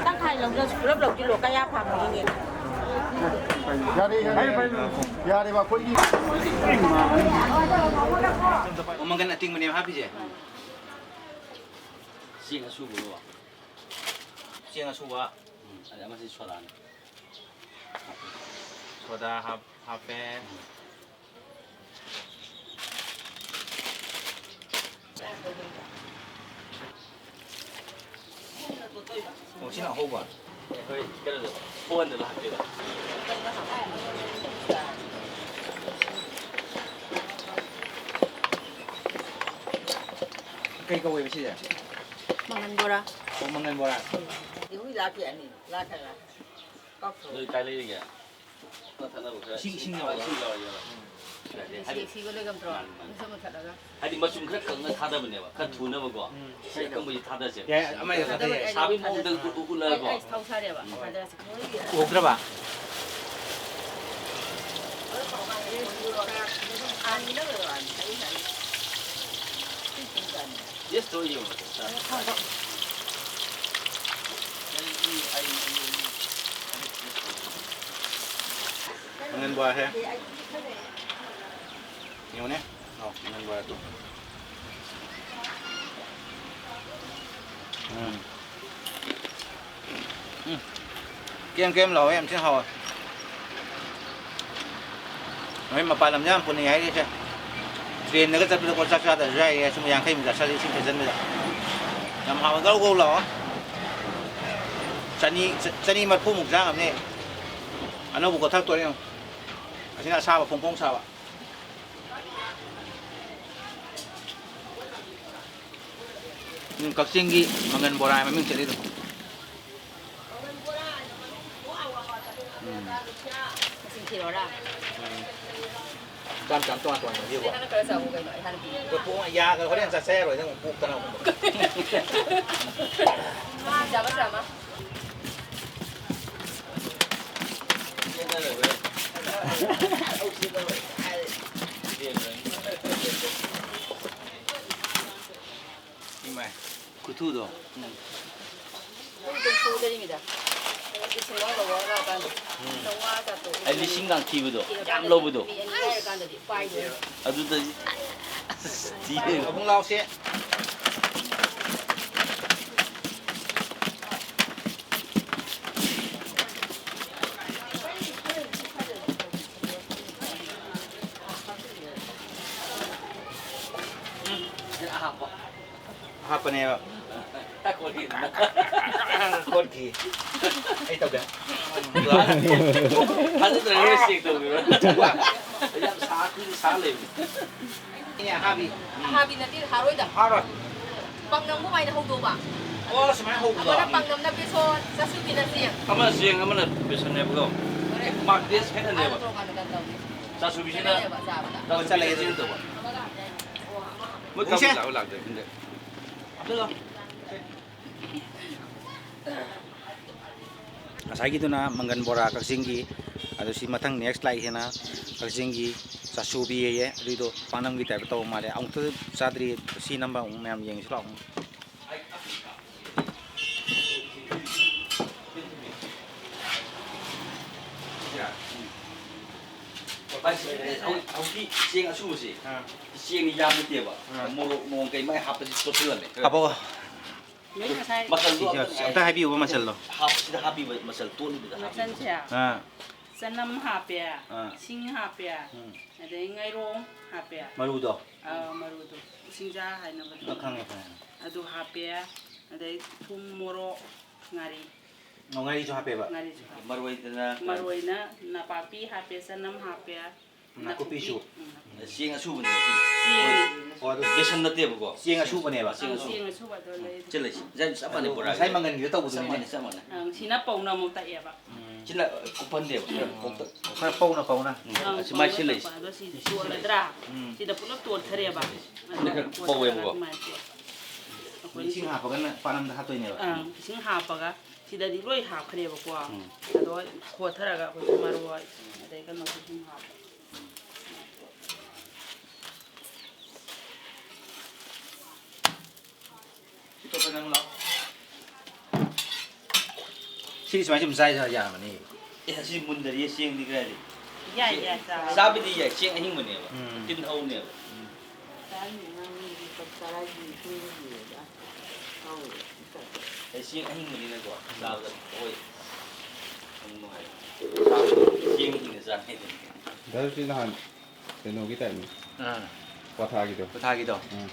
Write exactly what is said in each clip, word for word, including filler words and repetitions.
ꯇꯪꯈꯥꯏ ꯂꯧꯗ꯭ꯔꯁꯨ ꯄꯨꯂꯞ ꯂꯧꯁꯤꯜꯂꯣ꯫ ꯀꯌꯥ ꯐꯪꯉꯤꯅꯦ? ꯌꯥꯔꯦ, ꯌꯥꯔꯦ, ꯌꯥꯔꯦ꯫ ꯌꯥꯔꯦꯕ ꯑꯩꯈꯣꯏꯒꯤ꯫ ꯑꯣ, ꯃꯪꯒꯟ ꯑꯇꯤꯡꯕꯅꯦꯕ ꯍꯥꯞꯄꯤꯁꯦ꯫ ꯆꯦꯡ ꯑꯁꯨꯕꯗꯣ꯫ ꯆꯦꯡ ꯑꯁꯨꯕ꯫ ꯎꯝ, ꯑꯗꯩ ꯑꯃꯁꯤ ꯁꯣꯗꯥꯅꯤ꯫ ꯁꯣꯗꯥ ꯍꯥꯞ-, ꯍꯥꯞꯄꯦ꯫ ꯑꯣ, ꯁꯤꯅ ꯑꯍꯧꯕ꯫ ꯑꯩꯈꯣꯏ ꯀꯩꯅꯣꯗ, ꯐꯣꯟꯗ ꯂꯥꯛꯇꯣꯏꯕ꯫ ꯀꯩ ꯀꯧꯋꯦꯕ ꯁꯤꯁꯦ? ꯃꯪꯒꯟ ꯕꯣꯔꯥ꯫ ꯑꯣ, ꯃꯪꯒꯟ ꯕꯣꯔꯥ꯫ ꯏꯍꯨꯏ ꯂꯥꯛꯀꯦ ꯑꯅꯤ ꯂꯥꯛꯀ ꯂꯥꯛ ꯀꯥꯎꯊꯣꯛ ꯅꯣꯏ ꯀꯥꯏ ꯂꯩꯔꯤꯒꯦ? ꯊꯛꯅꯕ ꯈꯔ ꯏꯁꯤꯡ, ꯏꯁꯤꯡ ꯌꯥꯎꯔꯤ꯫ ꯏꯁꯤꯡ ꯌꯥꯎꯔꯤ, ꯌꯥꯎꯔꯤ꯫ ꯌꯥꯗꯦ꯫ ꯍꯥꯏꯗꯤ, ꯁꯤꯒ ꯂꯣꯏꯒꯝꯇ꯭ꯔꯣ? ꯃꯥꯅꯤ, ꯃꯥꯅꯤ꯫ ꯃꯨꯊꯠ ꯃꯨꯊꯠꯂꯒ꯫ ꯍꯥꯏꯗꯤ ꯃꯆꯨꯝ ꯈꯔ ꯀꯪꯅ ꯊꯥꯗꯕꯅꯦꯕ, ꯈꯔ ꯊꯨꯅꯕꯀꯣ꯫ ꯁꯤ ꯑꯀꯪꯕꯁꯤ ꯊꯥꯗꯁꯦ꯫ ꯌꯥꯏ, ꯑꯃ ꯍꯦꯛꯇ ꯊꯥꯗ ꯌꯥꯏ꯫ ꯁꯥꯕꯒꯤ ꯃꯑꯣꯡꯗ ꯎ-, ꯎꯠꯂꯒꯀꯣ꯫ ꯑꯩ ꯊꯥꯎ ꯁꯥꯔꯦꯕ꯫ ꯊꯥꯗꯔꯁꯤ꯫ ꯎꯍꯧꯗ꯭ꯔꯕ? ꯇꯦꯁ ꯇꯧꯔ ꯌꯦꯡꯉꯣ꯫ ꯃꯪꯒꯟ ꯕꯣꯔꯥꯁꯦ ꯌꯦꯡꯉꯨꯅꯦ꯫ ꯑꯣ, ꯃꯪꯒꯟ ꯕꯣꯔꯥ ꯇꯨ꯫ ꯎꯝ꯫ ꯎꯝ꯫ ꯀꯦꯝ ꯀꯦꯝ ꯂꯥꯎꯋꯦ, ꯌꯥꯝ ꯊꯤꯅ ꯍꯥꯎꯋꯦ꯫ ꯍꯣꯏ, ꯃꯄꯥꯟ ꯂꯝꯗ ꯌꯥꯝ ꯄꯨꯅꯩ ꯍꯥꯏꯔꯤꯁꯦ꯫ ꯇ꯭ꯔꯦꯟꯗꯒ ꯆꯠꯄꯗꯀꯣ, ꯆꯥꯛ ꯆꯥꯗ꯭ꯔꯁꯨ ꯌꯥꯏꯌꯦ, ꯁꯨꯝ ꯌꯥꯡꯈꯩꯃꯨꯛ ꯆꯥꯁꯤꯜꯂꯦ, ꯏꯁꯤꯡ ꯊꯛꯆꯟꯕꯗ꯫ ꯌꯥꯝ ꯍꯥꯎꯋꯦ, ꯒꯧ ꯒꯧ ꯂꯥꯎꯋꯦ꯫ ꯆꯅꯤ, ꯆ-, ꯆꯅꯤ ꯃꯔꯐꯨꯃꯨꯛ ꯆꯥ ꯉꯝꯅꯤ꯫ ꯑꯅꯧꯕ ꯀꯣꯊꯔꯛꯇꯣꯔꯦ ꯌꯦꯡꯉꯨ꯫ ꯑꯁꯤꯅ ꯑꯁꯥꯕ, ꯐꯣꯡ ꯐꯣꯡ ꯁꯥꯕ꯫ ꯎꯝ, ꯀꯛꯆꯤꯡꯒꯤ ꯃꯪꯒꯟ ꯕꯣꯔꯥ ꯍꯥꯏꯅ ꯃꯃꯤꯡ ꯆꯠꯂꯤꯗꯣ꯫ ꯎꯝ꯫ ꯃꯁꯤꯡ ꯊꯤꯔꯣꯔꯥ? ꯎꯝ꯫ ꯃꯆꯥ ꯃꯆꯥ ꯇꯣꯉꯥꯟ ꯇꯣꯉꯥꯟ ꯌꯦꯡꯉꯣ꯫ ꯅꯪꯅ ꯈꯔ ꯆꯥꯎꯕ ꯀꯩꯅꯣ, ꯑꯩ ꯍꯥꯟꯅ ꯄꯤꯒꯦ꯫ ꯑꯗꯣ ꯄꯣꯛ-, ꯌꯥꯒ ꯍꯣꯔꯦꯟ ꯆꯥ ꯆꯥ ꯌꯥꯔꯣꯏ, ꯅꯪ ꯑꯃꯨꯛ ꯄꯣꯛꯇꯅ ꯑꯃꯨꯛ꯫ ꯆꯥꯃ, ꯆꯥꯃ꯫ ꯏꯃꯥꯏ꯫ ꯈꯨꯊꯨꯗꯣ꯫ ꯄꯨꯡ ꯇꯔꯨꯛ ꯁꯨꯗꯔꯤꯉꯩꯗ ꯂꯤꯁꯤꯡ ꯃꯉꯥ ꯂꯧꯔ ꯂꯥꯛꯑꯀꯥꯟꯗ ꯆꯥꯝꯃꯉꯥ ꯆꯥꯇ꯭ꯔꯨꯛ ꯑꯩ ꯂꯤꯁꯤꯡꯒ ꯊꯤꯕꯗꯣ ꯌꯥꯝ ꯂꯧꯕꯗꯣ꯫ ꯃꯤ ꯑꯅꯤ ꯍꯥꯏꯔꯀꯥꯟꯗꯗꯤ ꯄꯥꯏꯗꯣꯏꯅꯦ꯫ ꯑꯗꯨꯗꯗꯤ ꯑꯁ ꯊꯤꯔꯦ꯫ ꯑꯃꯨꯛ ꯂꯥꯎꯁꯦ꯫ ꯍꯥꯞꯄꯅꯦꯕ꯫ ꯈꯣꯠꯈꯤ꯫ ꯑꯩ ꯇꯧꯒꯦ꯫ ꯊꯥꯖꯗ꯭ꯔꯒ ꯆꯦꯛ ꯇꯧꯕꯤꯔꯣ꯫ ꯌꯥꯝ ꯁꯥ ꯀꯨꯏꯅ ꯁꯥ ꯂꯩꯕꯅꯤ꯫ ꯏꯅꯦ ꯑꯍꯥꯕꯤ꯫ ꯑꯍꯥꯕꯤ ꯅꯠꯇꯦ, ꯍꯥꯔꯣꯏꯗ꯫ ꯍꯥꯔꯣꯏ꯫ ꯄꯥꯛꯅꯝ ꯀꯃꯥꯏꯅ ꯍꯧꯗꯧꯕ? ꯑꯣ ꯁꯨꯃꯥꯏꯅ ꯍꯧꯕꯗꯣ꯫ ꯑꯃꯅ ꯄꯥꯛꯅꯝꯅ ꯕꯦꯁꯣꯟ, ꯆꯥꯁꯨꯕꯤꯅ ꯆꯦꯡ꯫ ꯑꯃꯅ ꯆꯦꯡ ꯑꯃꯅ ꯕꯦꯁꯟꯅꯦꯕꯀꯣ꯫ Mark test ꯈꯦꯠꯅꯅꯦꯕ꯫ ꯇꯣꯉꯥꯟꯅ ꯀꯩꯅꯣ ꯇꯧꯅꯤ꯫ ꯆꯥꯁꯨꯕꯤꯁꯤꯅ ꯈꯦꯠꯅꯩꯌꯦꯕ ꯆꯥꯕꯗ꯫ ꯆꯥꯁꯨꯕꯤꯁꯤꯅ ꯆꯦꯡ ꯇꯧꯕ꯫ ꯃꯣꯏ ꯄꯨꯡꯁꯦ꯫ ꯀꯥꯡꯕꯨ ꯂꯥꯛꯑꯣ ꯂꯥꯛꯇꯦ ꯈꯪꯗꯦ꯫ ꯍꯥꯞꯆꯜꯂꯣ꯫ ꯉꯁꯥꯏꯒꯤꯗꯨꯅ ꯃꯪꯒꯟ ꯕꯣꯔꯥ ꯀꯛꯆꯤꯡꯒꯤ, ꯑꯗꯣ ꯁꯤ ꯃꯊꯪ ꯅꯦꯛꯁ ꯂꯥꯛꯏꯁꯤꯅ ꯀꯛꯆꯤꯡꯒꯤ ꯆꯥꯁꯨꯕꯤ ꯍꯥꯏꯌꯦ, ꯑꯗꯨꯏꯗꯣ ꯄꯥꯛꯅꯝꯒꯤ ꯇꯥꯏꯞꯇ ꯇꯧꯕ ꯃꯥꯜꯂꯦ꯫ ꯑꯃꯨꯛꯇ ꯆꯥꯗ꯭ꯔꯤ, ꯁꯤ ꯅꯝꯕ ꯑꯃꯨꯛ ꯃꯌꯥꯝ ꯌꯦꯡꯁꯤ ꯂꯥꯛꯑꯣ꯫ ꯍꯧꯖꯤꯛ ꯆꯦꯡ ꯑꯁꯨꯕꯁꯦ, ꯑꯥ꯫ ꯆꯦꯡ ꯌꯥꯝ ꯅꯠꯇꯦꯕ꯫ ꯑꯥ꯫ ꯃꯣꯔꯣꯛ ꯅꯣꯡ ꯀꯩ ꯃꯥꯏ ꯍꯥꯞꯄꯁꯤ ꯇꯣꯠꯁꯤꯜꯂꯝꯃꯦ꯫ ꯍꯥꯄꯛꯑꯣ꯫ ꯅꯣꯏ ꯉꯁꯥꯏ ꯃꯆꯜꯗꯣ ꯁꯤꯁꯦ ꯑꯝꯇ ꯍꯥꯏꯕꯤꯌꯨꯕ ꯃꯆꯜꯗꯣ꯫ ꯍꯥꯞ-, ꯁꯤꯗ ꯍꯥꯞꯄꯤꯕ ꯃꯆꯜ ꯇꯣꯠꯂꯤꯗꯨꯗ ꯍꯥꯞꯄꯤꯕ꯫ ꯃꯆꯜꯁꯦ ꯑꯥ꯫ ꯆꯅꯝ ꯍꯥꯞꯄꯦ, ꯑꯥ꯫ ꯁꯤꯡ ꯍꯥꯞꯄꯦ, ꯎꯝ꯫ ꯑꯗꯩ ꯉꯥꯏꯔꯣꯡ ꯍꯥꯞꯄꯦ꯫ ꯃꯔꯨꯗꯣ꯫ ꯑꯥ, ꯃꯔꯨꯗꯣ꯫ ꯎꯁꯤꯡꯖꯥ ꯍꯥꯏꯅꯕꯗꯣ꯫ ꯑ, ꯈꯪꯉꯦ, ꯈꯪꯉꯦ꯫ ꯑꯗꯨ ꯍꯥꯞꯄꯦ꯫ ꯑꯗꯩ ꯊꯨꯝ, ꯃꯣꯔꯣꯛ, ꯉꯥꯔꯤ꯫ ꯑꯣ, ꯉꯥꯔꯤꯁꯨ ꯍꯥꯞꯄꯦꯕ꯫ ꯉꯥꯔꯤꯁꯨ ꯍꯥꯞꯄꯦ꯫ ꯃꯔꯣꯏꯗꯅ ꯃꯔꯣꯏꯅ ꯅꯄꯥꯛꯄꯤ ꯍꯥꯞꯄꯦ, ꯆꯅꯝ ꯍꯥꯞꯄꯦ꯫ ꯅꯥꯀꯨꯞꯄꯤꯁꯨ꯫ ꯎꯝ, ꯅꯥꯀꯨꯞꯄꯤ꯫ ꯆꯦꯡ ꯑꯁꯨꯕꯅꯦꯕ ꯁꯤ꯫ ꯆꯦꯡ꯫ ꯑꯣ, ꯑꯗꯨ ꯕꯦꯁꯟ ꯅꯠꯇꯦꯕꯀꯣ꯫ ꯆꯦꯡ ꯑꯁꯨꯕꯅꯦꯕ꯫ ꯆꯦꯡ ꯑꯁꯨꯕ꯫ ꯆꯦꯡ ꯑꯁꯨꯕꯗꯣ ꯂꯩ꯫ ꯁꯤ ꯂꯩꯁꯤ꯫ ꯉꯁꯥꯏ ꯆꯞ ꯃꯥꯟꯅꯩ ꯑꯗꯨ ꯕꯣꯔꯥ꯫ ꯉꯁꯥꯏ ꯃꯪꯒꯟꯒꯤꯗ ꯆꯞ ꯇꯧꯕꯗꯨꯅꯤꯅꯦ꯫ ꯑꯪ, ꯁꯤꯅ ꯄꯧꯅ ꯑꯃꯨꯛ ꯇꯛꯑꯦꯕ꯫ ꯎꯝ꯫ ꯁꯤꯅ ꯀꯨꯞꯄꯟꯗꯦꯕ꯫ ꯈꯔ ꯄꯧꯇꯛ꯫ ꯎꯝ꯫ ꯑꯪ, ꯑꯁꯤ ꯃꯥꯏ ꯁꯤ ꯄꯧꯅ ꯂꯩꯁꯤ꯫ ꯇꯛꯄ꯫ ꯑꯗꯣ ꯁꯤꯗꯤ ꯇꯣꯠꯂꯗ꯭ꯔꯥ? ꯎꯝ꯫ ꯁꯤꯗ ꯄꯨꯂꯞ ꯇꯣꯠꯈ꯭ꯔꯦꯕ꯫ ꯁꯤꯗ ꯈꯔ ꯄꯧꯋꯦꯕꯀꯣ꯫ ꯑꯗꯨꯃꯥꯏꯅ ꯇꯣꯠ-, ꯑꯩꯈꯣꯏ ꯏꯁꯤꯡ ꯍꯥꯞꯄꯒꯅ ꯄꯥꯛꯅꯝꯗ ꯍꯥꯞꯇꯣꯏꯅꯦꯕ꯫ ꯑꯪ, ꯏꯁꯤꯡ ꯍꯥꯞꯄꯒ ꯁꯤꯗꯗꯤ ꯂꯣꯏ ꯍꯥꯞꯈ꯭ꯔꯦꯕꯀꯣ꯫ ꯎꯝ꯫ ꯑꯗꯣ ꯈꯣꯊꯔꯒ ꯑꯩꯈꯣꯏꯒꯤ ꯃꯔꯣꯏ ꯑꯗꯩ ꯀꯩꯅꯣꯁꯨ ꯑꯗꯨꯝ ꯍꯥꯞꯄꯦ꯫ ꯑꯇꯣꯞꯄ ꯅꯪ ꯂꯥꯎ꯫ ꯁꯤ ꯁꯨꯃꯥꯏꯅ ꯁꯨꯝ ꯆꯥꯏ ꯌꯥꯔꯝꯃꯅꯤ꯫ ꯑꯦ, ꯑꯁꯤ ꯃꯨꯟꯗꯔꯤꯌꯦ, ꯆꯦꯡꯗꯤ ꯀꯗꯥꯏꯗꯤ? ꯌꯥꯏ, ꯌꯥꯏ, ꯆꯥꯎ꯫ ꯆꯥꯕꯗꯤ ꯌꯥꯏ, ꯆꯦꯡ ꯑꯍꯤꯡꯕꯅꯦꯕ꯫ ꯎꯝ꯫ ꯇꯤꯟ ꯍꯧꯅꯦꯕ꯫ ꯆꯥꯔꯤꯅꯦ, ꯅꯪ ꯃꯤꯗꯤ ꯆꯞ ꯆꯥꯔꯒꯤ ꯏꯁꯤꯡ ꯍꯧꯔꯦ꯫ ꯑꯩ ꯆꯦꯡ ꯑꯍꯤꯡꯕꯅꯤꯅꯀꯣ, ꯆꯥꯕꯗ ꯍꯣꯏ꯫ ꯌꯥꯝ ꯅꯨꯡꯉꯥꯏ꯫ ꯆꯦꯡ ꯍꯤꯡꯅ ꯆꯥꯅꯩꯗꯅ꯫ ꯗꯥ ꯖꯣꯁꯤ ꯅꯍꯥꯟ ꯀꯩꯅꯣꯒꯤ ꯇꯥꯏꯞꯅꯤ꯫ ꯑꯥ꯫ ꯀ꯭ꯋꯥꯊꯥꯒꯤꯗꯣ꯫ ꯀ꯭ꯋꯥꯊꯥꯒꯤꯗꯣ꯫ ꯎꯝ꯫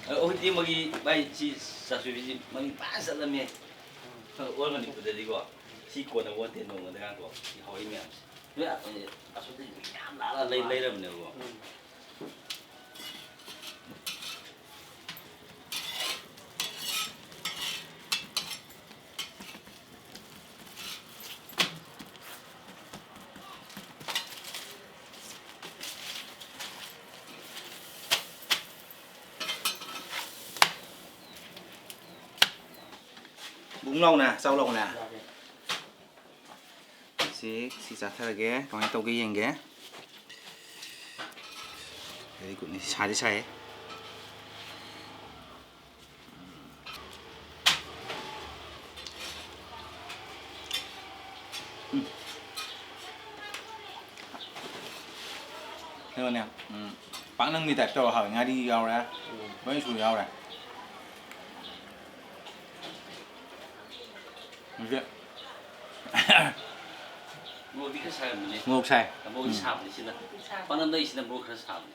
ꯑ, ꯑꯩꯈꯣꯏꯗꯤ ꯃꯣꯏꯒꯤ ꯚꯥꯏ ꯁꯤ ꯆꯥꯁꯨꯕꯤꯁꯤ ꯃꯃꯤꯡ ꯐꯖꯅ ꯆꯠꯂꯝꯃꯦ꯫ ꯑꯣꯜ ꯃꯅꯤꯄꯨꯔꯗꯗꯤꯀꯣ꯫ ꯁꯤ ꯀꯣꯟꯅ ꯑꯣꯟꯗꯦ ꯅꯣꯡꯃꯗꯒꯀꯣ꯫ ꯁꯤ ꯍꯧꯔꯛꯏ ꯃꯌꯥꯝꯁꯦ꯫ ꯅꯣꯏ ꯑ-, ꯑꯁꯣꯝꯗꯒꯤ ꯃꯤ ꯌꯥꯝ ꯂꯥꯛꯑ ꯂꯩ-, ꯂꯩꯔꯕꯅꯦꯕꯀꯣ꯫ ꯎꯝ꯫ ꯕꯨꯡ ꯂꯥꯎꯅ, ꯆꯥꯎ ꯂꯥꯎꯅ꯫ ꯁꯤ, ꯁꯤ ꯆꯥꯊꯔꯒꯦ, ꯀꯃꯥꯏꯅ ꯇꯧꯒꯦ ꯌꯦꯡꯒꯦ꯫ Very goodꯅꯤ, ꯁꯥꯗꯤ ꯁꯥꯏꯌꯦ꯫ ꯎꯝ꯫ ꯀꯩꯅꯣꯅꯦ, ꯎꯝ, ꯄꯥꯛꯅꯝꯒꯤ type ꯇꯧꯔ ꯍꯥꯎꯋꯦ꯫ ꯉꯥꯔꯤ ꯌꯥꯎꯔꯦ, ꯎꯝ꯫ ꯂꯣꯏ ꯁꯨ ꯌꯥꯎꯔꯦ꯫ ꯍꯧꯖꯤꯛ ꯃꯣꯔꯣꯛꯇꯤ ꯈꯔ ꯁꯥꯔꯝꯕꯅꯦ꯫ ꯃꯣꯔꯣꯛ ꯁꯥꯏ꯫ ꯃꯣꯔꯣꯛꯇꯤ ꯎꯝ꯫ ꯁꯥꯕꯅꯤ ꯁꯤꯅ꯫ ꯁꯥꯕꯅꯤ꯫ ꯄꯥꯛꯅꯝꯗꯩꯁꯤꯅ ꯃꯣꯔꯣꯛ ꯈꯔ ꯁꯥꯕꯅꯦ꯫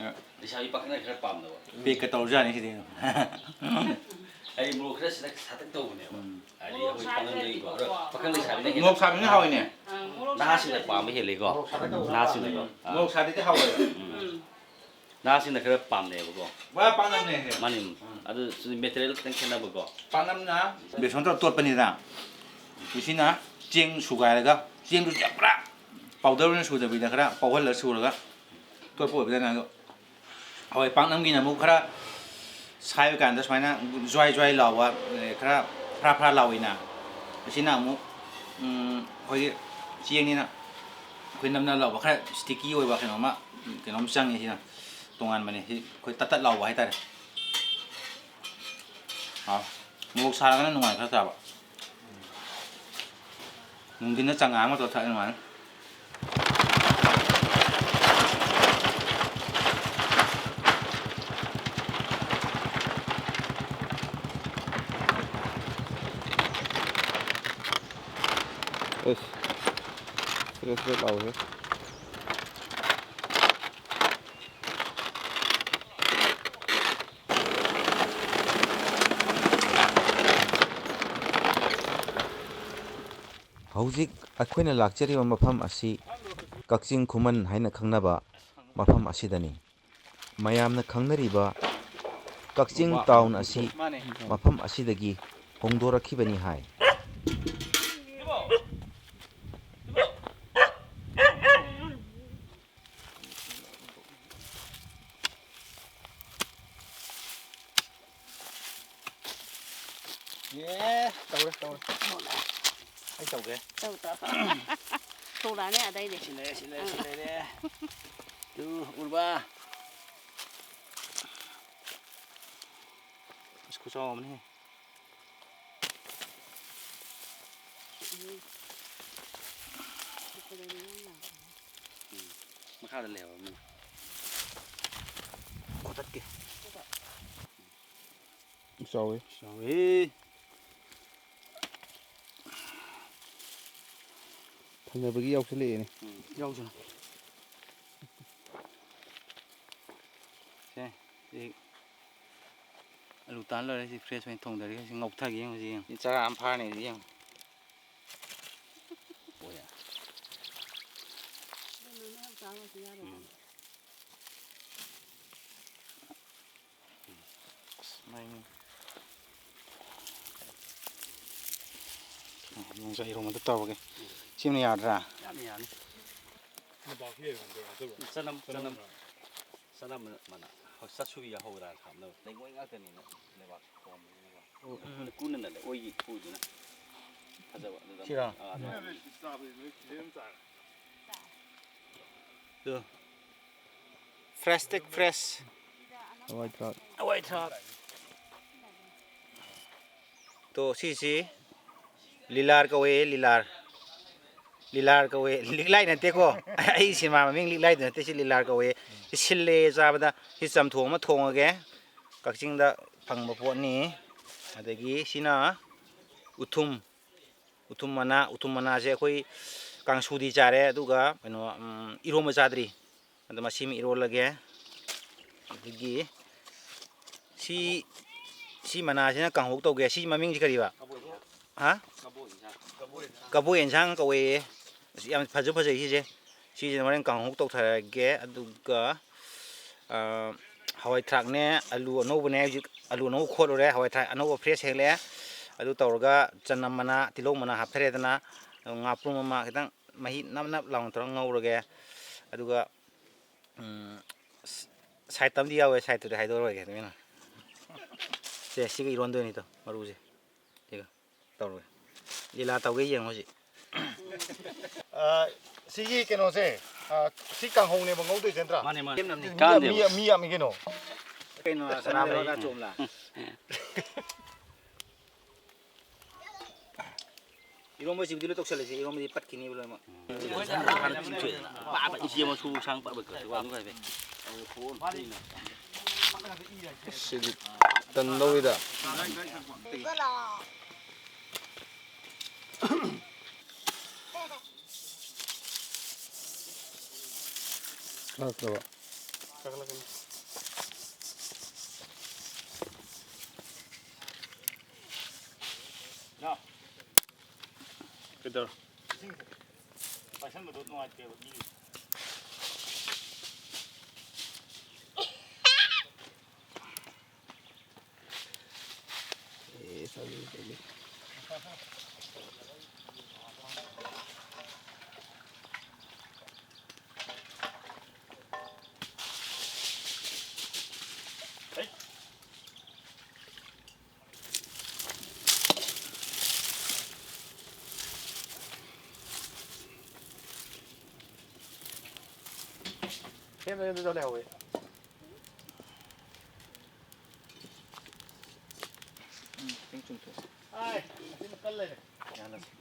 ꯎꯝ꯫ ꯂꯩꯁꯥꯕꯤ ꯄꯥꯈꯪꯅ ꯈꯔ ꯄꯥꯝꯅꯕ꯫ Packꯀ ꯇꯧꯔꯖꯥꯠꯅꯤ ꯁꯤꯗꯤ꯫ ꯑꯩ ꯃꯣꯔꯣꯛ ꯈꯔ ꯁꯤꯗ ꯁꯥꯇꯛ ꯇꯧꯕꯅꯦꯕ꯫ ꯎꯝ꯫ ꯍꯥꯏꯗꯤ ꯃꯣꯔꯣꯛ ꯑꯩꯈꯣꯏ ꯄꯥꯛꯅꯝꯗꯩꯀꯣ꯫ ꯁꯥꯗ꯭ꯔꯗꯤꯀꯣ꯫ ꯄꯥꯈꯪ ꯂꯩꯁꯥꯕꯤꯅ ꯍꯦꯟꯅ ꯃꯣꯔꯣꯛ ꯁꯥꯕꯅ ꯍꯥꯎꯋꯤꯅꯦ꯫ ꯑꯥ, ꯃꯣꯔꯣꯛ ꯅꯍꯥꯁꯤꯡꯅ ꯁꯥꯗ꯭ꯔꯗꯤ꯫ ꯄꯥꯝꯕ ꯍꯦꯜꯂꯤꯀꯣ꯫ ꯃꯣꯔꯣꯛ ꯁꯥꯇꯛ ꯇꯧꯕꯅꯦ꯫ ꯅꯍꯥꯁꯤꯡꯅꯀꯣ꯫ ꯎꯝ꯫ ꯑꯥ꯫ ꯃꯣꯔꯣꯛ ꯁꯥꯗ꯭ꯔꯗꯤ ꯍꯥꯎꯋꯦꯕ꯫ ꯎꯝ꯫ ꯎꯝ꯫ ꯅꯍꯥꯁꯤꯡꯅ ꯈꯔ ꯄꯥꯝꯅꯩꯌꯦꯕꯀꯣ꯫ ꯄꯨꯔꯥ ꯄꯥꯛꯅꯝꯅꯦ ꯁꯦ꯫ ꯃꯥꯅꯤ꯫ ꯎꯝ꯫ ꯑꯗꯨ material ꯈꯤꯇꯪ ꯈꯦꯠꯅꯕꯀꯣ꯫ ꯄꯥꯛꯅꯝꯅ ꯕꯦꯁꯣꯟ ꯇꯧꯔ ꯇꯣꯠꯄꯅꯤꯗꯅ꯫ ꯁꯤꯅ ꯆꯦꯡ ꯁꯨꯒꯥꯏꯔꯒ, ꯆꯦꯡꯗꯨꯁꯨ ꯌꯥꯝ ꯄꯨꯔꯥ powder ꯑꯣꯏꯅ ꯁꯨꯗꯕꯤꯗ ꯈꯔ ꯄꯧꯍꯜꯂ ꯁꯨꯔꯒ ꯇꯣꯠꯄ ꯑꯣꯏꯕꯅꯤꯅ ꯑꯗꯣ ꯍꯋꯥꯏ ꯄꯥꯛꯅꯝꯒꯤꯅ ꯑꯃꯨꯛ ꯈꯔ ꯁꯥꯏꯕ ꯀꯥꯟꯗ ꯁꯨꯃꯥꯏꯅ ꯖ꯭ꯋꯥꯏ ꯖ꯭ꯋꯥꯏ ꯂꯥꯎꯕ, ꯑꯦ, ꯈꯔ ꯐ꯭ꯔꯥ ꯐ꯭ꯔꯥ ꯂꯥꯎꯏꯅ꯫ ꯑꯁꯤꯅ ꯑꯃꯨꯛ, ꯎꯝ, ꯑꯩꯈꯣꯏꯒꯤ ꯆꯦꯡꯅꯤꯅ ꯑꯩꯈꯣꯏ ꯅꯞ ꯅꯞ ꯂꯥꯎꯕ, ꯈꯔ sticky ꯑꯣꯏꯕ ꯀꯩꯅꯣꯝꯃ, ꯀꯩꯅꯣꯝ ꯆꯪꯉꯤ ꯁꯤꯅ꯫ ꯇꯣꯉꯥꯟꯕꯅꯦ꯫ ꯁꯤ ꯑꯩꯈꯣꯏ ꯇꯠ ꯇꯠ ꯂꯥꯎꯕ ꯍꯥꯏꯇꯥꯔꯦ꯫ ꯃꯣꯔꯣꯛ ꯁꯥꯔꯒꯅ ꯅꯨꯡꯉꯥꯏ ꯈꯔ ꯆꯥꯕ꯫ ꯅꯨꯡꯊꯤꯟꯗ ꯆꯉꯥꯡ ꯑꯃ ꯇꯧꯔ ꯊꯛꯑꯗꯤ ꯅꯨꯡꯉꯥꯏꯅꯤ꯫ ꯑꯁ, ꯆꯦꯔꯦꯠ ꯆꯦꯔꯦꯠ ꯂꯥꯎꯋꯦꯍꯦ꯫ ꯍꯧꯖꯤꯛ ꯑꯩꯈꯣꯏꯅ ꯂꯥꯛꯆꯔꯤꯕ ꯃꯐꯝ ꯑꯁꯤ ꯀꯛꯆꯤꯡ ꯈꯨꯃꯟ ꯍꯥꯏꯅ ꯈꯪꯅꯕ ꯃꯐꯝ ꯑꯁꯤꯗꯅꯤ꯫ ꯃꯌꯥꯝꯅ ꯈꯪꯅꯔꯤꯕ ꯀꯛꯆꯤꯡ ꯇꯥꯎꯟ ꯑꯁꯤ ꯃꯐꯝ ꯑꯁꯤꯗꯒꯤ ꯍꯣꯡꯗꯣꯔꯛꯈꯤꯕꯅꯤ ꯍꯥꯏ꯫ ꯑꯦ, ꯇꯧꯔꯦ, ꯇꯧꯔꯦ꯫ ꯑꯩ ꯇꯧꯒꯦ꯫ ꯇꯧ, ꯇꯧ꯫ ꯊꯣꯛꯂꯛꯑꯅꯤ ꯑꯗꯩꯗꯤ꯫ ꯁꯤ ꯂꯩꯔꯦ, ꯁꯤ ꯂꯩꯔꯦ, ꯁꯤ ꯑꯥ꯫ ꯂꯩꯔꯦ꯫ ꯇꯨ, ꯎꯔꯕ? ꯑꯁ, ꯈꯨꯆꯥꯎ ꯑꯃꯅꯤ꯫ ꯎꯝ꯫ ꯎꯝ꯫ ꯃꯈꯥꯗ ꯂꯩꯍꯧꯔꯝꯅꯤ꯫ ꯀꯣꯊꯠꯀꯦ꯫ ꯆꯥꯎꯋꯦ꯫ ꯆꯥꯎꯋꯦ꯫ ꯊꯪꯅꯕꯒꯤ ꯌꯥꯎꯁꯜꯂꯛꯑꯦꯅꯦ꯫ ꯎꯝ꯫ ꯌꯥꯎꯁꯜꯂꯣ꯫ ꯁꯦ, ꯁꯤ ꯑꯂꯨ ꯇꯥꯟ ꯂꯣꯏꯔꯦ, ꯁꯤ fresh ꯑꯣꯏꯅ ꯊꯣꯡꯗꯔꯒꯦ, ꯁꯤ ꯉꯧꯊꯒꯦ ꯌꯦꯡꯉꯨ, ꯁꯤ ꯌꯦꯡꯉꯨ꯫ ꯁꯤ ꯆꯔꯥ ꯑꯃ ꯐꯥꯔꯅꯤ, ꯁꯤ ꯌꯦꯡꯉꯨ꯫ ꯑꯣ ꯌꯥ꯫ ꯎꯝ꯫ ꯑꯁ, ꯃꯩ꯫ ꯌꯣꯡꯆꯥꯛ ꯏꯔꯣꯝꯕꯗ ꯇꯧꯔꯒꯦ꯫ ꯁꯤꯃꯅ ꯌꯥꯗ꯭ꯔꯥ? ꯌꯥꯅꯤ, ꯌꯥꯅꯤ꯫ ꯆꯅꯝ, ꯆꯅꯝ꯫ ꯆꯅꯝ ꯃꯅꯥ꯫ ꯍꯣꯏ, ꯆꯥꯁꯨꯕꯤ ꯌꯥꯍꯧꯔꯥ ꯍꯥꯞꯅꯕ꯫ ꯂꯩꯉꯣꯏ ꯉꯥꯛꯇꯅꯤꯅ ꯂꯩꯕꯥꯛ ꯍꯣꯟꯕꯅꯤꯅꯀꯣ꯫ ꯎꯝ꯫ ꯀꯨꯟꯅꯅ ꯂꯩ-, ꯑꯣꯏꯒꯤ ꯎꯗꯨꯅ ꯐꯖꯕ ꯑꯗꯨꯗ꯫ ꯁꯤꯔꯣ? ꯑꯥ, ꯑꯗꯨ꯫ ꯑꯗꯨ꯫ Fresh ꯇꯦꯛ fresh꯫ ꯍꯋꯥꯏ ꯊ꯭ꯔꯥꯛ꯫ ꯍꯋꯥꯏ ꯊ꯭ꯔꯥꯛ꯫ ꯇꯣ, ꯁꯤꯁꯤ ꯂꯤꯂꯥꯔ ꯀꯧꯋꯦ, ꯂꯤꯂꯥꯔ꯫ ꯂꯤꯂꯥꯔ ꯀꯧꯋꯦ, ꯂꯤꯛꯂꯥꯏ ꯅꯠꯇꯦꯀꯣ꯫ ꯑꯩ ꯁꯤꯅꯦꯃꯥ ꯃꯃꯤꯡ ꯂꯤꯛꯂꯥꯏꯗꯨ ꯅꯠꯇꯦ, ꯁꯤ ꯂꯤꯂꯥꯔ ꯀꯧꯋꯦ꯫ ꯁꯤ ꯁꯤꯜꯂꯦ ꯆꯥꯕꯗ꯫ ꯁꯤ ꯆꯝꯊꯣꯡ ꯑꯃ ꯊꯣꯡꯉꯒꯦ꯫ ꯀꯛꯆꯤꯡꯗ ꯐꯪꯕ ꯄꯣꯠꯅꯤ꯫ ꯑꯗꯒꯤ ꯁꯤꯅ ꯎꯊꯨꯝ, ꯎꯊꯨꯝ ꯃꯅꯥ꯫ ꯎꯊꯨꯝ ꯃꯅꯥꯁꯦ ꯑꯩꯈꯣꯏ ꯀꯥꯡꯁꯨꯗꯤ ꯆꯥꯔꯦ, ꯑꯗꯨꯒ ꯀꯩꯅꯣ, ꯎꯝ, ꯏꯔꯣꯝꯕ ꯆꯥꯗ꯭ꯔꯤ꯫ ꯑꯗꯣ ꯃꯁꯤꯃ ꯏꯔꯣꯜꯂꯒꯦ꯫ ꯑꯗꯒꯤ ꯁꯤ, ꯁꯤ ꯃꯅꯥꯁꯤꯅ ꯀꯥꯡꯍꯧ ꯇꯧꯒꯦ꯫ ꯁꯤ ꯃꯃꯤꯡꯁꯤ ꯀꯔꯤꯕ? ꯍꯥ? ꯀꯕꯣꯛ ꯌꯦꯟꯁꯥꯡ ꯀꯧꯋꯦꯌꯦ꯫ ꯑꯁ, ꯌꯥꯝ ꯐꯖ ꯐꯖꯩ ꯁꯤꯁꯦ꯫ ꯁꯤꯁꯤꯅ ꯍꯣꯔꯦꯟ ꯀꯥꯡꯍꯧ ꯇꯧꯊꯔꯒꯦ꯫ ꯑꯗꯨꯒ, ꯑ, ꯍꯋꯥꯏ ꯊ꯭ꯔꯥꯛꯅꯦ, ꯑꯂꯨ ꯑꯅꯧꯕꯅꯦ, ꯍꯧꯖꯤꯛ ꯑꯂꯨ ꯑꯅꯧꯕ ꯈꯣꯠꯂꯨꯔꯦ, ꯍꯋꯥꯏ ꯊ꯭ꯔꯥꯛ ꯑꯅꯧꯕ fresh ꯍꯦꯛꯂꯛꯑꯦ꯫ ꯑꯗꯨ ꯇꯧꯔꯒ ꯆꯅꯝ ꯃꯅꯥ, ꯇꯤꯜꯍꯧ ꯃꯅꯥ ꯍꯥꯞꯊꯔꯦꯗꯅ, ꯉꯥꯄ꯭ꯔꯨꯝ ꯑꯃ ꯈꯤꯇꯪ ꯃꯍꯤ ꯅꯞ ꯅꯞ ꯂꯥꯎꯅ ꯇꯧꯔꯒ ꯉꯧꯔꯒꯦ꯫ ꯑꯗꯨꯒ, ꯎꯝ, ꯁ-, side ꯑꯃꯗꯤ ꯌꯥꯎꯋꯦ, side ꯇꯨꯗꯤ ꯍꯥꯏꯗꯣꯛꯑꯔꯣꯏꯒꯦ, ꯇꯨꯃꯤꯟꯅ꯫ ꯁꯦ, ꯁꯤꯒ ꯏꯔꯣꯟꯗꯣꯏꯅꯤꯗꯣ, ꯃꯔꯨꯁꯦ꯫ ꯁꯤꯒ ꯇꯧꯔꯒꯦ꯫ ꯂꯤꯂꯥ ꯇꯧꯒꯦ ꯌꯦꯡꯉꯣ ꯍꯧꯖꯤꯛ꯫ ꯑ, ꯁꯤꯒꯤ ꯀꯩꯅꯣꯁꯦ, ꯑ, ꯁꯤ ꯀꯥꯡꯍꯧꯅꯦꯕ ꯉꯧꯗꯣꯏꯁꯦ ꯅꯠꯇ꯭ꯔꯥ? ꯃꯥꯅꯦ, ꯃꯥꯅꯦ꯫ ꯃꯤ ꯌꯥꯝ-, ꯀꯥꯟꯗꯦꯕ꯫ ꯃꯤ, ꯃꯤ ꯌꯥꯝꯃꯤ ꯀꯩꯅꯣ꯫ ꯀꯩꯅꯣ, ꯁꯅꯥ ꯂꯩꯕꯥꯛ ꯆꯣꯝꯂꯥ? ꯏꯔꯣꯝꯕꯁꯤꯕꯨꯗꯤ ꯂꯣꯏ ꯇꯧꯁꯜꯂꯁꯦ, ꯏꯔꯣꯝꯕꯗꯤ ꯄꯠꯈꯤꯅꯤꯕ ꯂꯣꯏꯅꯃꯛ꯫ ꯄꯥꯕ ꯏꯆꯦ ꯃꯁꯨ ꯁꯥꯡ ꯄꯥꯕ ꯀꯁꯨ ꯋꯥ ꯅꯨꯡꯉꯥꯏꯕ꯫ ꯁꯤꯗꯤ ꯇꯟꯗꯧꯔꯤꯗ꯫ ꯂꯥꯛꯇ꯭ꯔꯕ? ꯀꯩꯗꯧꯔ? ꯄꯥꯏꯁꯟꯕꯗꯣ ꯅꯨꯡꯉꯥꯏꯇꯦꯕ ꯃꯤ꯫ ꯑꯦ, ꯆꯠꯂꯤ, ꯆꯠꯂꯤ꯫ ꯁꯦꯝꯗ ꯌꯨꯝꯗ ꯂꯩꯍꯧꯋꯦ꯫ ꯎꯝ, ꯈꯤꯇꯪ ꯑꯥꯏ, ꯑꯁꯤ ꯀꯜ ꯂꯩꯔꯦ꯫ ꯌꯥꯜꯂꯁꯤ꯫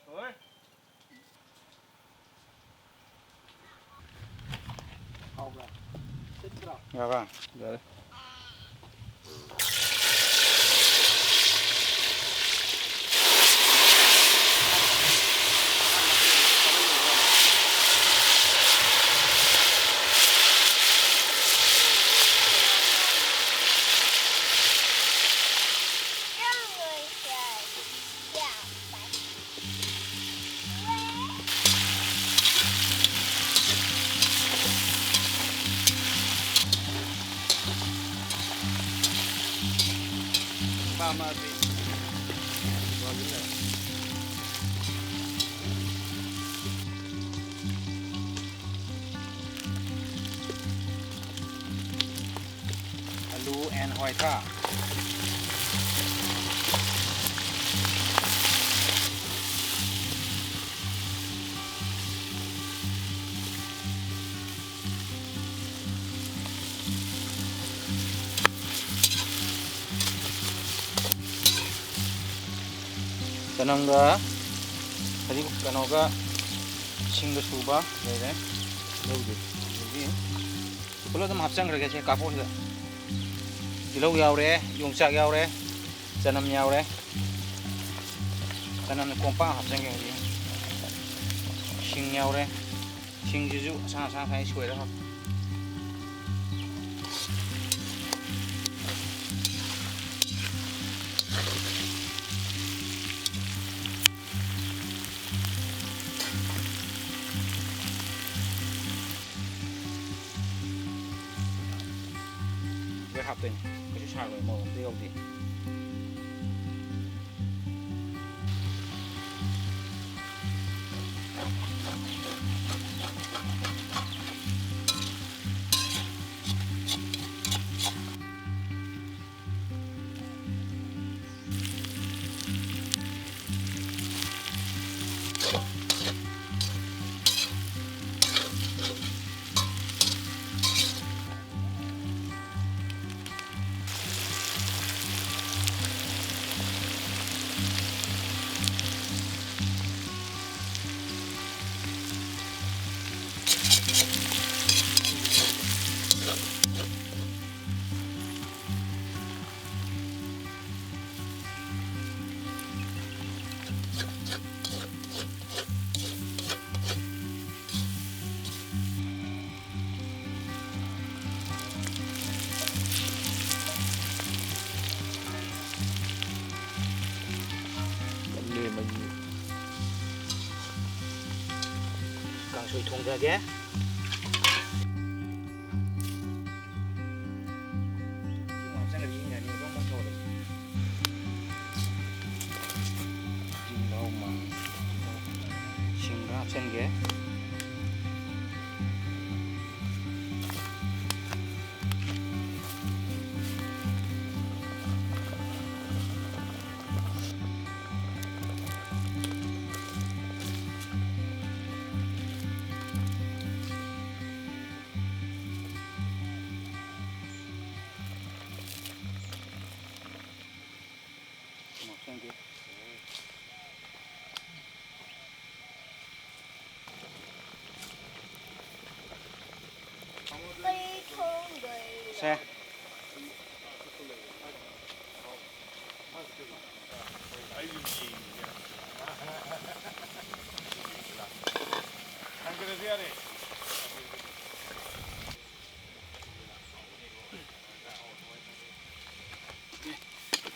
ꯍꯣꯏ꯫ ꯍꯥꯎꯕ꯭ꯔꯥ? ꯁꯤꯠꯇ꯭ꯔꯥ? ꯌꯥꯕ꯭ꯔꯥ? ꯌꯥꯔꯦ꯫ ꯑꯂꯨ and ꯍꯋꯥꯏꯊ꯭ꯔꯥꯛ꯫ ꯆꯅꯝꯒ ꯐꯗꯤ-, ꯀꯩꯅꯣꯒ ꯁꯤꯡꯒ ꯁꯨꯕ ꯂꯩꯔꯦ꯫ ꯇꯤꯜꯍꯧꯗꯤ ꯑꯗꯒꯤ ꯄꯨꯂꯞ ꯑꯗꯨꯝ ꯍꯥꯞꯆꯟꯈ꯭ꯔꯒꯦ ꯁꯦ ꯀꯥꯞꯄꯣꯛꯁꯤꯗ꯫ ꯇꯤꯜꯍꯧ ꯌꯥꯎꯔꯦ, ꯌꯣꯡꯆꯥꯛ ꯌꯥꯎꯔꯦ, ꯆꯅꯝ ꯌꯥꯎꯔꯦ꯫ ꯆꯅꯝ ꯀꯣꯝꯄꯥꯛ ꯍꯥꯞꯆꯟꯒꯦ ꯍꯧꯖꯤꯛ꯫ ꯁꯤꯡ ꯌꯥꯎꯔꯦ꯫ ꯁꯤꯡꯁꯤꯁꯨ ꯑꯁꯥꯡ ꯑꯁꯥꯡ ꯑꯁꯥꯡ ꯁꯣꯏꯔ ꯍꯥꯞꯄꯨ꯫ ꯂꯣꯏ ꯍꯥꯞꯇꯣꯏꯅꯤ꯫ ꯀꯩꯁꯨ ꯁꯥꯔꯣꯏ, ꯃꯣꯔꯣꯛ ꯑꯝꯇ ꯌꯥꯎꯗꯦ꯫ ꯊꯣꯡꯊꯒꯦ꯫ ꯇꯤꯜꯍꯧ ꯃ-, ꯁꯤꯡ ꯈꯔ ꯍꯥꯞꯆꯤꯟꯒꯦ꯫ ꯁꯦ꯫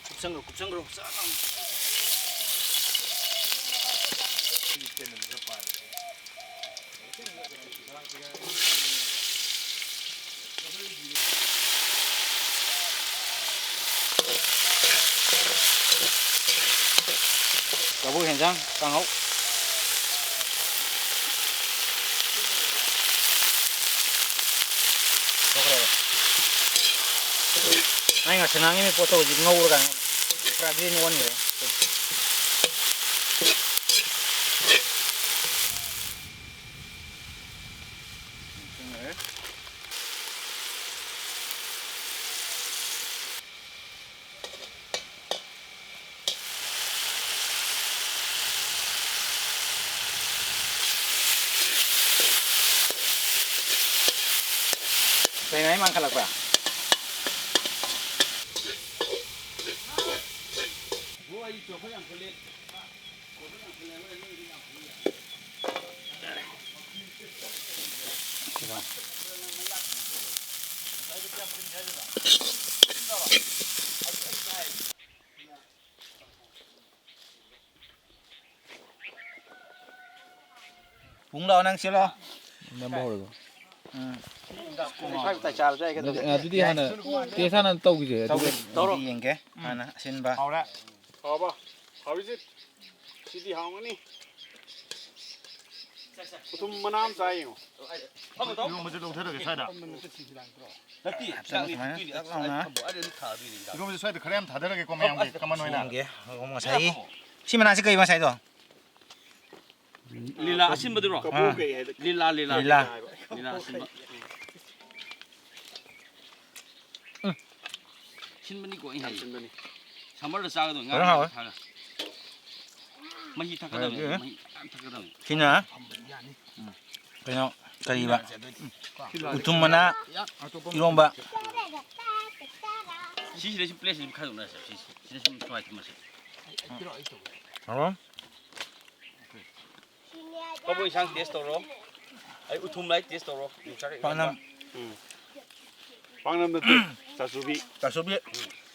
ꯀꯨꯞꯁꯟꯈ꯭ꯔꯣ, ꯀꯨꯞꯁꯟꯈ꯭ꯔꯣ, ꯐꯖꯅ꯫ ꯂꯧꯕꯨꯛ ꯍꯦꯟꯖꯥꯡ ꯀꯥꯡꯍꯧ꯫ ꯊꯣꯛꯈ꯭ꯔꯦꯕ꯫ ꯑꯩ ꯉꯥꯛꯁꯪ ꯉꯥꯡꯉꯤꯕ ꯄꯣꯠꯇꯣ ꯍꯧꯖꯤꯛ ꯉꯧꯔꯀꯥꯟꯗ ꯄꯨꯔꯥ green ꯑꯣꯟꯈ꯭ꯔꯦ꯫ ꯀꯩꯅꯣ ꯑꯩ ꯃꯥꯡꯈꯠꯂꯛꯄ꯭ꯔꯥ? ꯄꯨꯡ ꯂꯥꯛꯑꯣ, ꯅꯪ ꯁꯤꯜꯂꯣ꯫ ꯅꯝꯕ ꯍꯧꯔꯕꯣ? ꯎꯝ꯫ ꯁ꯭ꯋꯥꯏ ꯃꯇꯥꯏ ꯆꯥꯔꯁꯨ ꯌꯥꯏ, ꯀꯩꯗꯧꯒꯦ? ꯑꯗꯨꯗꯤ ꯍꯥꯟꯅ ꯇꯦꯁ ꯍꯥꯟꯅ ꯇꯧꯈꯤꯁꯦ, ꯑꯗꯨꯒ ꯇꯧꯔꯣ꯫ ꯑꯗꯨꯗꯤ ꯌꯦꯡꯒꯦ꯫ ꯍꯥꯟꯅ ꯑꯁꯤꯟꯕ꯫ ꯍꯥꯎꯔꯦ꯫ ꯍꯥꯎꯕ? ꯍꯥꯎꯔꯤꯁꯤ? ꯁꯤꯗꯤ ꯍꯥꯎꯒꯅꯤ꯫ ꯎꯊꯨꯝ ꯃꯅꯥ ꯑꯃ ꯆꯥ ꯌꯦꯡꯉꯣ꯫ ꯏꯔꯣꯝꯕꯁꯦ ꯂꯧꯊꯔꯒꯦ ꯁ꯭ꯋꯥꯏꯗ꯫ ꯅꯠꯇꯦ, ꯍꯥꯞꯆꯜꯂꯣ ꯁꯨꯃꯥꯏꯅ ꯇꯛ ꯂꯥꯎꯅ꯫ ꯏꯔꯣꯝꯕꯁꯦ ꯁ꯭ꯋꯥꯏꯗ ꯈꯔ ꯌꯥꯝ ꯊꯥꯗꯔꯒꯦꯀꯣ ꯃꯌꯥꯝꯒꯤ ꯀꯃꯟ ꯑꯣꯏꯅ꯫ ꯌꯦꯡꯒꯦ꯫ ꯉꯁꯥꯏ ꯁꯤ ꯃꯅꯥꯁꯤ ꯀꯩ ꯉꯁꯥꯏꯗꯣ? ꯂꯤꯂꯥ ꯑꯁꯤꯟꯕꯗꯨꯔꯣ? ꯀꯕꯣ ꯑꯥ꯫ ꯀꯩ ꯍꯥꯏꯗ? ꯂꯤꯂꯥ, ꯂꯤꯂꯥ꯫ ꯂꯤꯂꯥ꯫ ꯂꯤꯂꯥ ꯑꯁꯤꯟꯕ꯫ ꯎꯝ꯫ ꯁꯤꯟꯕꯅꯤꯀꯣ ꯑꯩ ꯍꯥꯏꯁꯦ꯫ ꯁꯤꯟꯕꯅꯤ꯫ ꯁꯝꯃꯔꯗ ꯆꯥꯒꯗꯕꯅꯤ, ꯉꯥ ꯐꯖꯅ ꯍꯥꯎꯋꯦ꯫ ꯊꯥꯛꯑꯒ꯫ ꯃꯍꯤ ꯊꯛꯀꯗꯕꯅꯤ, ꯍꯥꯎꯋꯦ꯫ ꯃꯍꯤ ꯌꯥꯝ ꯊꯛꯀꯗꯕꯅꯤ꯫ ꯁꯤꯅ ꯀꯩꯅꯣ, ꯀꯔꯤꯕ? ꯎꯊꯨꯝ ꯃꯅꯥ ꯏꯔꯣꯝꯕ꯫ ꯁꯤꯁꯤꯗ ꯁꯤ ꯄ꯭ꯂꯦꯠꯁꯤꯗ ꯈꯥꯏꯗꯣꯛꯅꯔꯁꯦ꯫ ꯁꯤ, ꯁꯤꯗ ꯁꯨꯝ ꯁ꯭ꯋꯥꯏ ꯊꯝꯃꯁꯦ꯫ ꯍꯥꯎꯕ? ꯀꯕꯣꯛ ꯏꯟꯁꯥꯡ ꯇꯦꯁ ꯇꯧꯔꯣ꯫ ꯑꯩ ꯎꯊꯨꯝ ꯂꯥꯏ ꯇꯦꯁ ꯇꯧꯔꯣ꯫ ꯌꯣꯡꯆꯥꯛ ꯄꯥꯛꯅꯝ꯫ ꯏꯔꯣꯟꯕ꯫ ꯎꯝ꯫ ꯄꯥꯛꯅꯝ ꯅꯠꯇꯦ, ꯆꯥꯁꯨꯕꯤ꯫ ꯆꯥꯁꯨꯕꯤ꯫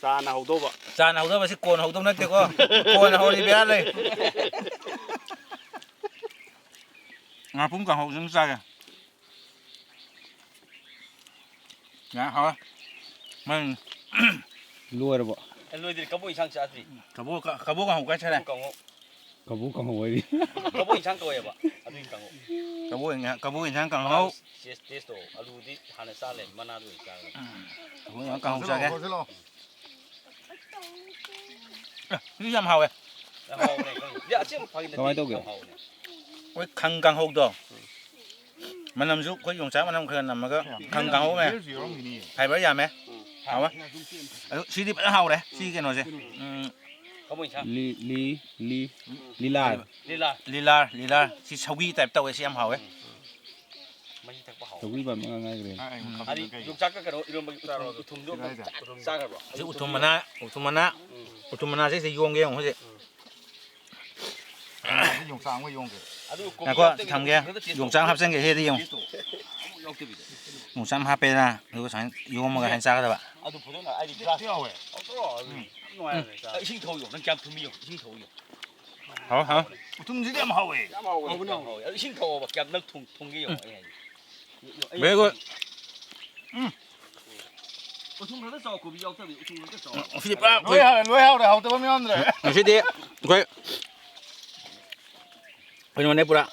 ꯆꯥꯅ ꯍꯧꯗꯧꯕ꯫ ꯆꯥꯅ ꯍꯧꯗꯧꯕꯁꯤ ꯀꯣꯟꯅ ꯍꯧꯗꯧ ꯅꯠꯇꯦꯀꯣ꯫ ꯀꯣꯟꯅ ꯍꯧꯔꯤ ꯕꯦꯔꯥ ꯂꯩ꯫ ꯉꯥꯄꯨꯝ ꯀꯥꯡꯍꯧꯁꯨ ꯑꯗꯨꯝ ꯆꯥꯒꯦ꯫ ꯌꯥ, ꯍꯥꯎꯋꯦ꯫ ꯃꯥꯏ ꯂꯣꯏꯔꯕꯣ? ꯑꯦ, ꯂꯣꯏꯗ꯭ꯔꯤ꯫ ꯀꯕꯣꯛ ꯏꯟꯁꯥꯡ ꯆꯥꯗ꯭ꯔꯤ꯫ ꯀꯕꯣꯛ ꯀ-, ꯀꯕꯣꯛ ꯀꯥꯡꯍꯧ ꯀꯥꯏ ꯆꯠꯈ꯭ꯔꯦ? ꯀꯕꯣꯛ ꯀꯥꯡꯍꯧ꯫ ꯀꯕꯣꯛ ꯀꯥꯡꯍꯧ ꯑꯣꯏꯔꯤ꯫ ꯀꯕꯣꯛ ꯏꯟꯁꯥꯡ ꯀꯧꯋꯦꯕ꯫ ꯑꯗꯨꯒꯤ ꯀꯥꯡꯍꯧ꯫ ꯀꯕꯣꯛ ꯏꯟꯁꯥꯡ, ꯀꯕꯣꯛ ꯏꯟꯁꯥꯡ ꯀꯥꯡꯍꯧ꯫ ꯇꯦꯁ, ꯇꯦꯁ ꯇꯧ꯫ ꯑꯂꯨꯗꯤ ꯍꯥꯟꯅ ꯆꯥ ꯂꯩ꯫ ꯃꯅꯥꯗꯨ ꯑꯣꯏꯅ ꯆꯥꯒꯗꯕ꯫ ꯀꯕꯣꯛ ꯏꯟꯁꯥꯡ ꯀꯥꯡꯍꯧ ꯆꯥꯒꯦ꯫ ꯂꯧꯁꯤꯜꯂꯣ, ꯂꯧꯁꯤꯜꯂꯣ꯫ ꯑꯦ, ꯁꯤꯁꯨ ꯌꯥꯝ ꯍꯥꯎꯋꯦ꯫ ꯌꯥꯝ ꯍꯥꯎꯕꯅꯦ, ꯈꯪꯉꯦ꯫ ꯌꯥ, ꯑꯁꯦꯡꯕ ꯐꯥꯒꯤ ꯅꯠꯇꯦ, ꯀꯃꯥꯏꯅ ꯇꯧꯒꯦ? ꯌꯥꯝ ꯍꯥꯎꯕꯅꯦ꯫ ꯑꯩꯈꯣꯏ ꯈꯪ ꯀꯥꯡꯍꯧꯗꯣ꯫ ꯃꯅꯝꯁꯨ ꯑꯩꯈꯣꯏ ꯌꯣꯡꯆꯥꯛ ꯃꯅꯝ ꯈꯔ ꯅꯝꯃꯒ ꯈꯪ ꯀꯥꯡꯍꯧ ꯑꯃ꯫ ꯕꯤꯌꯔꯁꯨ ꯌꯥꯎꯔꯝꯈꯤꯅꯤ꯫ ꯐꯥꯏꯕꯔ ꯌꯥꯝꯃꯦ꯫ ꯎꯝ꯫ ꯍꯥꯎꯋꯦ꯫ ꯑꯗꯨ ꯁꯤꯗꯤ ꯐꯖꯅ ꯍꯥꯎꯔꯦ꯫ ꯁꯤ ꯀꯩꯅꯣꯁꯦ꯫ ꯎꯝ꯫ ꯀꯕꯣꯛ ꯏꯟꯁꯥꯡ꯫ ꯂꯤ-, ꯂꯤ-, ꯂꯤ-, ꯂꯤꯂꯥ꯫ ꯂꯤꯂꯥ꯫ ꯂꯤꯂꯥ, ꯂꯤꯂꯥ꯫ ꯁꯤ ꯁꯧꯒꯤ ꯇꯥꯏꯞ ꯇꯧꯋꯦ꯫ ꯁꯤ ꯌꯥꯝ ꯍꯥꯎꯋꯦ꯫ ꯃꯍꯤ ꯊꯛꯄ ꯍꯥꯎꯋꯦ꯫ ꯁꯧꯒ꯭ꯔꯤ ꯄꯥꯝꯕ ꯉꯥꯛ ꯉꯥꯏꯈ꯭ꯔꯦ꯫ ꯑꯥ, ꯑꯩ ꯎꯝ꯫ ꯃꯈꯥ ꯑꯗꯩ ꯀꯩ? ꯌꯣꯡꯆꯥꯛꯀ ꯀꯩꯅꯣ ꯏꯔꯣꯝꯕꯒꯤ ꯎꯊꯨꯝ-, ꯎꯊꯨꯝꯗꯣ ꯁꯤꯗ ꯍꯥꯏꯁꯦ? ꯆꯥꯛ ꯆꯥꯈ꯭ꯔꯕꯣ? ꯁꯤ ꯎꯊꯨꯝ ꯃꯅꯥ, ꯎꯊꯨꯝ ꯃꯅꯥ, ꯎꯝ꯫ ꯎꯊꯨꯝ ꯃꯅꯥꯁꯦ ꯁꯤꯗ ꯌꯣꯝꯒꯦ ꯌꯦꯡꯉꯣ ꯍꯧꯖꯤꯛ꯫ ꯌꯣꯡꯆꯥꯛ ꯑꯃꯒ ꯌꯣꯝꯒꯦ꯫ ꯑꯗꯨ ꯀꯣꯕꯤ ꯉꯥꯏꯈꯣ, ꯌꯥꯎꯗꯕꯤꯗ ꯊꯝꯒꯦ꯫ ꯀꯣꯕꯤ ꯈꯛꯇ ꯇꯦꯁ ꯌꯣꯡꯆꯥꯛ ꯇꯧ꯫ ꯍꯥꯞꯆꯟꯒꯦ, ꯁꯤꯗ ꯌꯦꯡꯉꯣ꯫ ꯇꯦꯁ ꯇꯧ꯫ ꯑꯃꯨꯛ ꯌꯥꯎꯗꯕꯤꯗ꯫ ꯌꯣꯡꯆꯥꯛ ꯑꯃ ꯍꯥꯞꯄꯦꯗꯅ, ꯑꯗꯨꯒ ꯁꯨꯃꯥꯏꯅ ꯌꯣꯝꯃꯒ ꯁꯨꯃꯥꯏꯅ ꯆꯥꯒꯗꯕ꯫ ꯑꯗꯨ ꯐꯖꯅ ꯑꯩꯗꯤ ꯒ꯭ꯂꯥꯁ ꯌꯥꯎꯋꯦ꯫ ꯇꯧꯊꯣꯔꯛꯑꯣ, ꯑꯗꯨ ꯎꯝ꯫ ꯌꯥꯝ ꯅꯨꯡꯉꯥꯏꯔꯦ ꯆꯥꯕ꯫ ꯏꯁꯤꯡ ꯊꯧ ꯌꯣ, ꯅꯪ ꯀꯌꯥꯝ ꯊꯨꯝꯃꯤ ꯌꯣ, ꯏꯁꯤꯡ ꯊꯧ ꯌꯣ꯫ ꯍꯥꯎ, ꯍꯥꯎ꯫ ꯎꯊꯨꯝꯁꯤꯗꯤ ꯌꯥꯝ ꯍꯥꯎꯋꯦ꯫ ꯌꯥꯝ ꯍꯥꯎꯋꯦ꯫ ꯍꯥꯎꯕꯅꯦ, ꯌꯥꯝ ꯍꯥꯎꯋꯦ꯫ ꯑꯗꯨ ꯏꯁꯤꯡ ꯊꯛꯑꯣꯕ, ꯀꯌꯥꯝ ꯅꯪ ꯊꯨꯝ-, ꯊꯨꯝꯒꯦ ꯌꯦꯡꯉꯣ, ꯑꯩ ꯍꯥꯏꯁꯦ꯫ Very good. ꯎꯊꯨꯝ ꯈꯔ ꯆꯥꯎ, ꯀꯣꯕꯤ ꯌꯥꯎꯗꯕꯤ, ꯎꯊꯨꯝ ꯈꯔ ꯆꯥꯎ꯫ ꯉꯁꯤꯗꯤ ꯄꯨꯔꯥ ꯑꯩꯈꯣꯏ ꯂꯣꯏ ꯍꯥꯎꯔꯦ, ꯂꯣꯏ ꯍꯥꯎꯔꯦ, ꯍꯥꯎꯇꯕ ꯑꯃ ꯌꯥꯎꯗ꯭ꯔꯦ꯫ ꯉꯁꯤꯗꯤ ꯑꯩꯈꯣꯏ ꯀꯩꯅꯣꯅꯦ ꯄꯨꯔꯥ꯫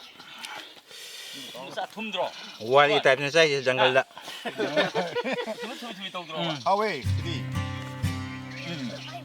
ꯃꯆꯥ ꯊꯨꯝꯗ꯭ꯔꯣ? ꯋꯥꯔꯤ type ꯅꯦ ꯆꯥꯏꯁꯦ ꯖꯪꯒꯜꯗ꯫ ꯊꯨꯝ ꯊꯨꯝ ꯊꯨꯝ ꯇꯧꯗ꯭ꯔꯣ? ꯎꯝ꯫ ꯍꯥꯎꯋꯦ, ꯁꯤꯗꯤ꯫ ꯎꯝ꯫